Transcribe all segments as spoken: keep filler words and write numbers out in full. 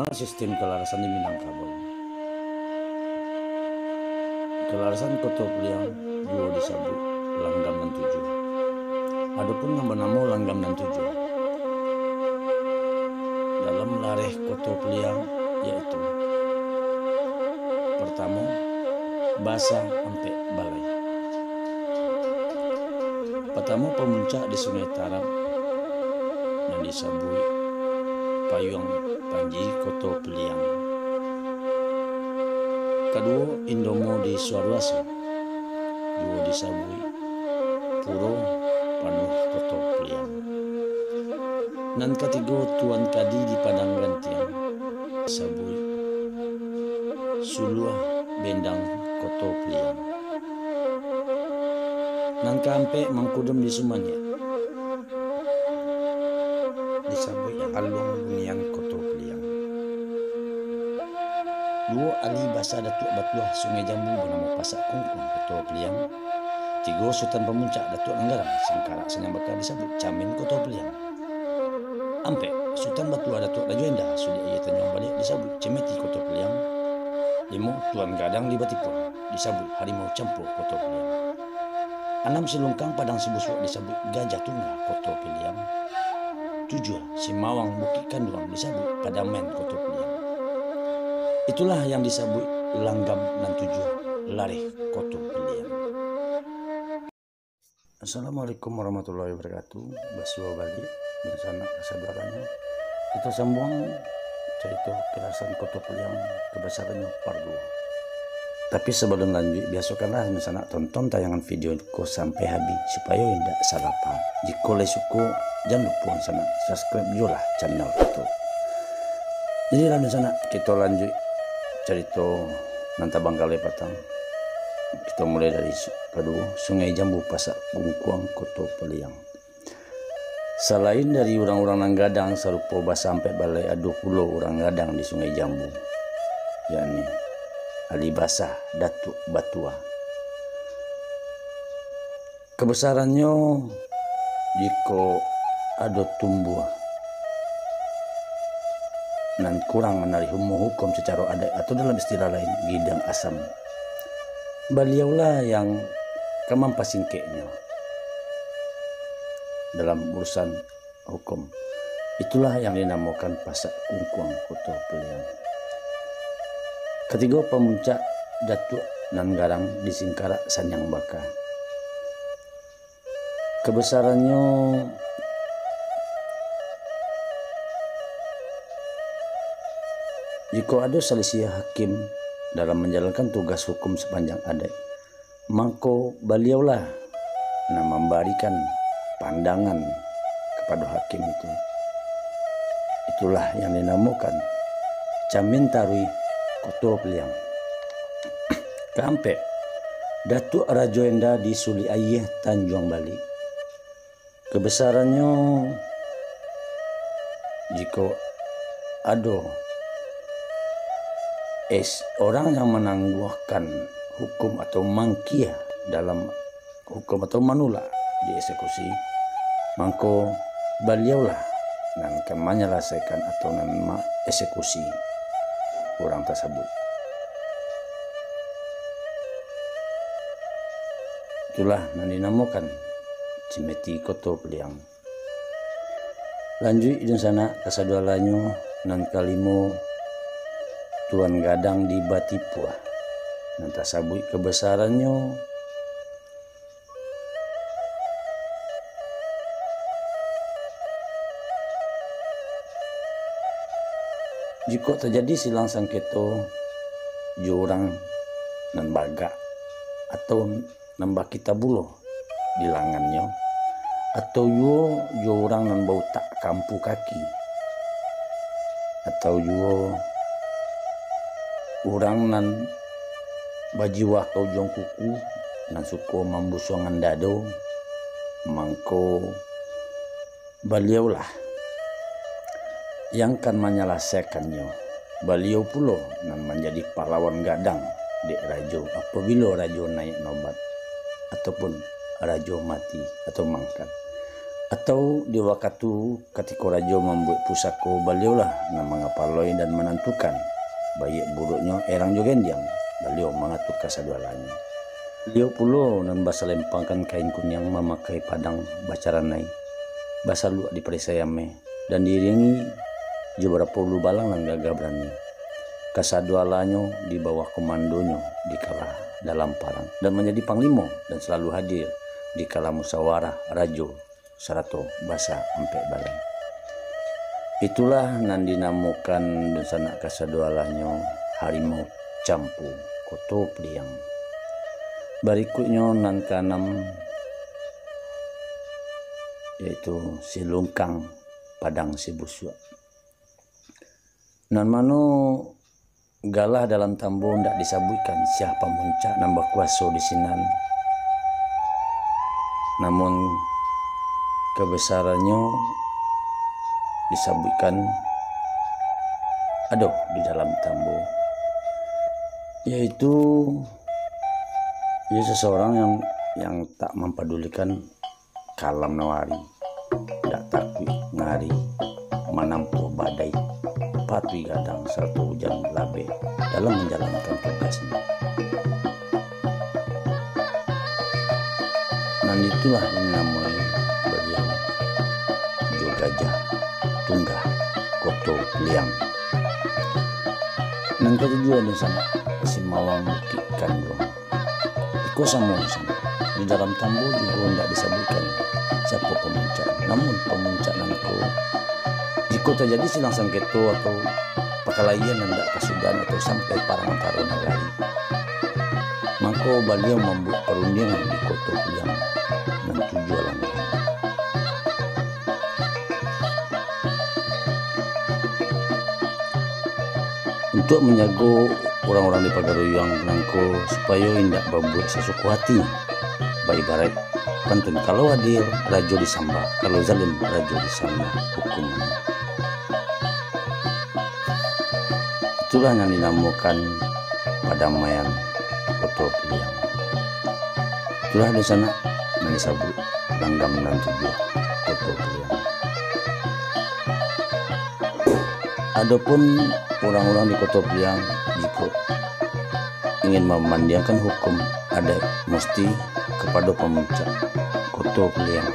Sistim kalarasan di Minangkabau. Kalarasan Koto Piliang juo disabuik langgam nan tujuah. Adopun nan banamo langgam nan tujuah dalam lareh Koto Piliang, yaitu, partamo, basa ampek balai. Partamo, pamuncak di Sungai Tarab, nan disabuik Payuang Panji Koto Piliang. Kaduo, Indomo di Suaruaso, juo disabuik Puro Panuah Koto Piliang. Nan katigo, Tuan Kadi di Padang Gantiang, sabuik Suluah Bendang Koto Piliang. Nan kaampek, Mangkudum di Sumaniak, disabuik Aluang Bunian Koto Piliang. Duo, Ahli Basa Datuak Batuah Sungai Jambu banamo Pasak Kungkuang Koto Piliang. Tigo, Sutan Pamuncak Datuak Nanggarang Singkarak Sanyang Baka disabuik Camin Koto Piliang. Ampek, Sutan Batuah Datuak Rajo Indah Sulik Aia Tanjuang Baliak disabuik Cimeti Koto Piliang. Limo, Tuan Gadang di Batipua disabuik Harimau Campua Koto Piliang. Anam, Silungkang Padang Sibusuak disabuik Gajah Tungga Koto Piliang. Tujuah, Simawang Bukik Kanduang disabuik Padamen Koto Piliang. Itulah yang disabuik langgam nan tujuah lareh Koto Piliang. Assalamualaikum warahmatullahi wabarakatuh. Basuo baliak dunsanak kasadoaranyo. Kito sambuang carito kalarasan Koto Piliang kabasarannyo part duo. Tapi sabalun lanjuik, biasokanlah dunsanak tonton tayangan video ko sampai habih, supayo indak salah paham. Jikok lai suko, jan lupo dunsanak subscribe juolah channel kito. Jadi lah dunsanak, kito lanjuik carito nan tabangkalai patang. Kito mulai dari su-, kaduo, Sungai Jambu Pasak Kungkuang Koto Piliang. Salain dari urang-urang nan gadang sarupo basa ampek balai, ado pulo urang gadang di Sungai Jambu, yakni Ahli Basa Datuak Batuah. Kabasarannyo, jikok ado tumbuah nan kurang manarimo hukum sacaro adaik, atau dalam istilah lain, gidang asam, baliaulah yang ka mampasingkeknyo dalam urusan hukum. Itulah yang dinamokan Pasak Kungkuang Koto Piliang. Katigo, Pamuncak Datuak Nanggarang di Singkarak Sanyang Baka. Kabasarannyo, jikok ado salisiah hakim dalam manjalankan tugas hukum sapanjang adaik, mangko baliaulah nan mambarikan pandangan kapado hakim itu. Itulah yang dinamokan Camin Taruih Koto Piliang. Kaampek, Datuak Rajo Enda di Sulik Aia Tanjuang Baliak. Kabasarannyo, jikok ado es-, urang yang manangguahkan hukum atau mangkia dalam hukum atau manulak dieksekusi, mangko baliaulah nan ka manyalasaikan atau nan ma-, eksekusi urang tasabuik. Itulah nan dinamokan Cimeti Koto Piliang. Lanjuik dunsanak kasadoalahnyo, nan kalimo, Tuan Gadang di Batipua, nan tasabuik kabasarannyo. Jikok tajadi silang sangketo jo urang nan bagak atau nan bakitabulo di langannyo, atau juo jo urang nan bautak kampu kaki, atau juo urang nan bajiwa ka ujuang kuku, nan suko mambusuangan dado, mangko baliaulah yang kan manyalasaikannyo. Baliau pulo nan manjadi pahlawan gadang dek rajo, apabilo rajo naiak nobat, ataupun rajo mati atau mangkat. Atau di wakatu katiko rajo mambuek pusako, baliaulah nan mangapaloi dan manantukan baiak buruaknyo erang jo gendiang, baliau mangatur kasadoalahnyo. Baliau pulo nan basalempangkan kain kuniang, mamakai padang bacaranai, basaluak di parisai ameh, dan diiringi jo barapuluah balang nan gagah barani. Kasadoalahnyo di bawah komandonyo di kala dalam parang, dan manjadi panglimo dan salalu hadir di kala musawarah rajo sarato basa ampek baleh. Itulah nan dinamokan dunsanak kasadoalahnyo Harimau Campu Koto Piliang. Barikuiknyo nan kaanam, yaitu Silungkang Padang Sibusuak. Nan mano galah dalam tambo ndak disabuikkan sia pamuncak nan bakuaso di sinan. Namun, kabesarannyo disabuikkan ado di dalam tambo, yaitu iyo seseorang yang, yang tak mampadulikan kalam nawari, dak takuik ngari, manampuah badai, patuih gadang sarato ujan labeh dalam manjalankan tugasnyo. Nan itulah dinamoi baliau jo Gajah Tunggah Koto Piliang. Nan katujuah dunsanak, Simawang Bukik Kanduang. Iko samo, samo. Di dalam tambo juo indak disabuikkan siapo pamuncak. Namun, pamuncak nangko, jikok tajadi silang sangketo atau pakalaian nan indak kasudahan atau sampai parang antaro nagari, mangko baliau mambuek parundiangan di Koto Piliang nan tujuah langgahan. Untuak manjago urang-urang di Pagaruyuang nangko supayo indak babuek sasuko hati, baibaraik pantun, "Kalau adil, rajo disambah, kalau zalim, rajo disambah hukuman." Itulah nan dinamokan padamaian Koto Piliang. Itulah dunsanak nan disabuik langgam nan tujuah Koto Piliang. Adopun urang-urang di Koto Piliang, jikok ingin mamandiangkan hukum adaik, musti kapado pamuncak Koto Piliang,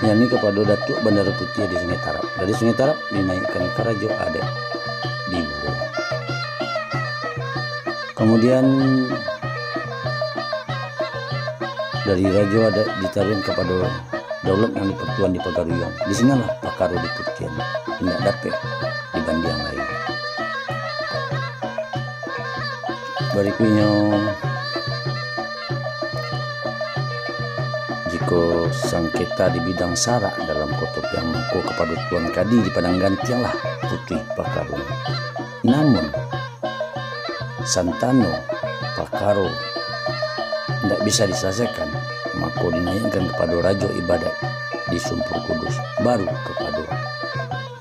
yakni kapado Datuak Bandaro Putiah di Sungai Tarap. Dari Sungai Tarap dinaikkan ka Rajo Adaik di Buo. Kamudian, dari Rajo Adaik ditaruihkan kapado daulat nan dipatuan di Pagaruyuang. Di sinanlah pakaro diputian, indak dapek dibandiang lai. Barikuiknyo, jikok sangketa di bidang sarak dalam Koto Piliang, mangko kapado Tuan Kadi di Padang Gantianglah putuih pakaronyo. Namun, santano pakaro indak bisa disalasaikan, mako dinaikkan kapado Rajo Ibadaik di Sumpur Kudus, baru kapado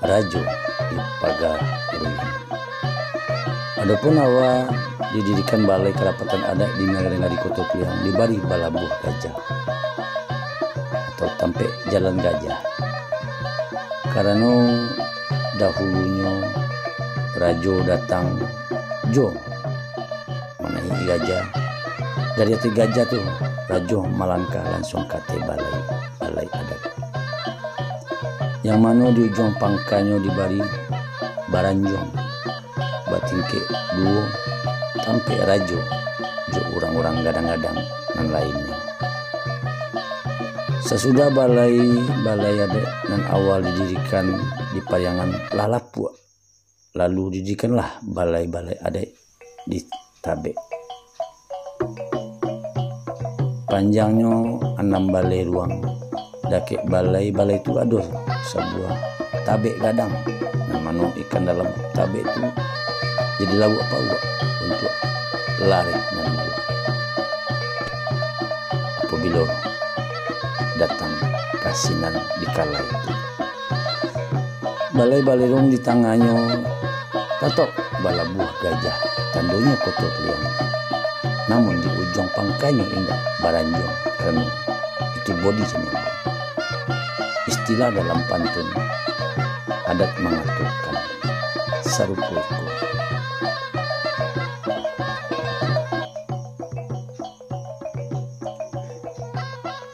Rajo di Pagaruyuang. Adopun awal didirikan balai karapatan adaik di nagari-nagari Koto Piliang, dibari balabuah gajah atau tampek jalan gajah, karano dahulunyo rajo datang jo manaiki gajah. Dari ateh gajah tu, rajo malangkah lansuang ka ateh balai, balai adat, yang mano di ujuang pangkanyo dibari baranjuang batingkek duo, tampek rajo jo urang-urang gadang-gadang nan lainnyo. Sasudah balai, balai adaik nan awal didirikan di Pariangan lah lapuak, lalu didirikanlah balai-balai adaik di Tabek. Panjangnyo anam baleh ruang. Dakek balai-balai tu ado sabuah tabek gadang, nan mano ikan dalam tabek tu jadi lauak pauak untuak lareh nan duo, apabilo datang ka sinan di kala itu. Balai-balai rung di tangahnyo tatok balabuah gajah, tandonyo Koto Piliang. Namun di ujuang pangkanyo indak baranjuang, karano di Itu Bodi Caniago. Istilah dalam pantun, adat mangatokan, sarupo iko.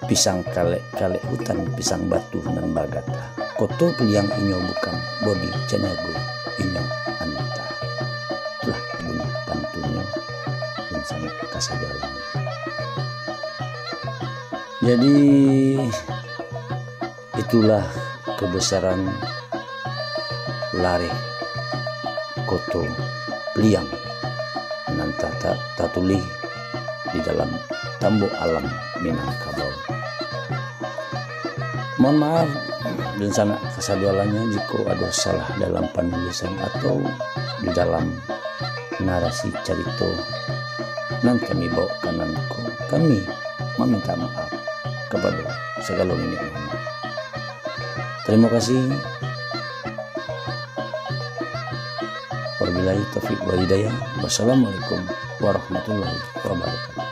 Pisang kalek-kalek hutan, pisang batu nan bagatah. Koto Piliang inyo bukan, Bodi Caniago inyo antah. Itulah bunyi pantunnyo, dunsanak kasadonyo. Jadi, itulah kebesaran lareh Koto Piliang nan ta-, ta-, tatulih di dalam Tambok Alam Minangkabau. Mohon maaf, dunsanak kasadonyo, jikok ado salah dalam panulisan atau di dalam narasi carito nan kami bawakan ko, kami maminta maaf kapado sagalo niniak mamak. Tarimo kasih. Wabillahi taufik wal hidayah. Wassalamualaikum warahmatullahi wabarakatuh.